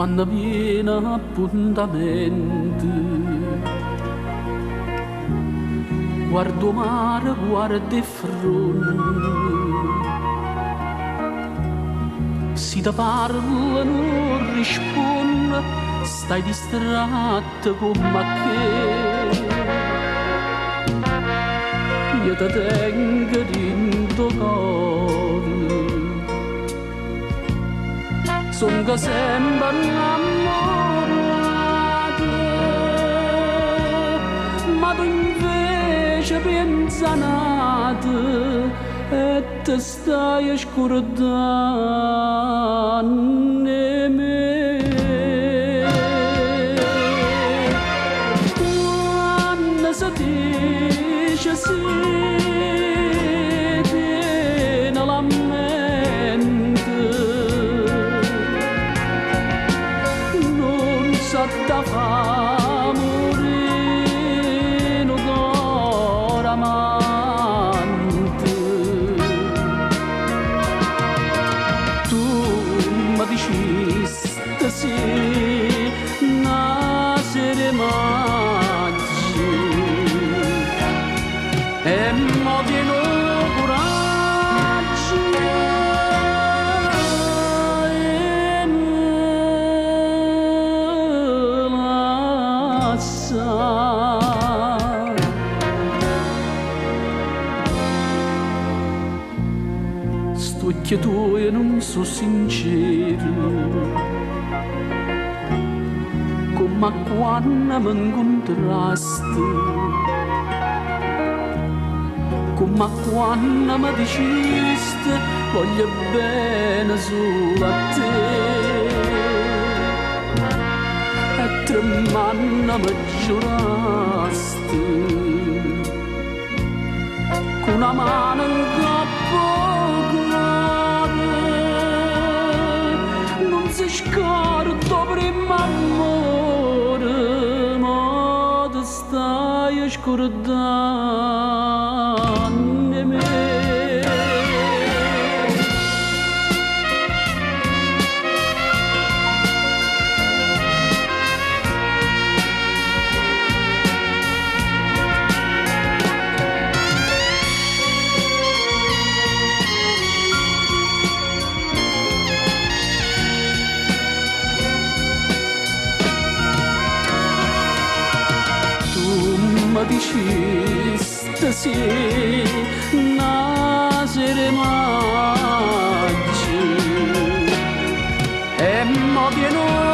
Quanno viene appuntamento Guardo 'o mare, guardo 'e ffronne Si te parlo e nun rispunne Stai distratta comm'a che Io te tengo dint' 'o core Songo sempe 'nnammurato Ma tu invece pienze a n'ato E te staje scurdanno 'e me. Quanno se dice sì, tienelo a mente. Nun s'ha da fà murì nu core amante. Tu me diciste sì, na sera 'e maggio e mo tiene 'o curaggio 'e me lassà. St'uocchie tuoje nun so' sincere Comm'a quanno me 'ncuntraste Comm'a quanno me diciste voglio bene sulo a te E tremmanno me giuraste Cu na mano 'ncopp' 'o core Nun se scorda 'o primmo ammore Mo te staje scurdanno 'e me. Tu me diciste sì, na sera 'e maggio E mo tiene 'o.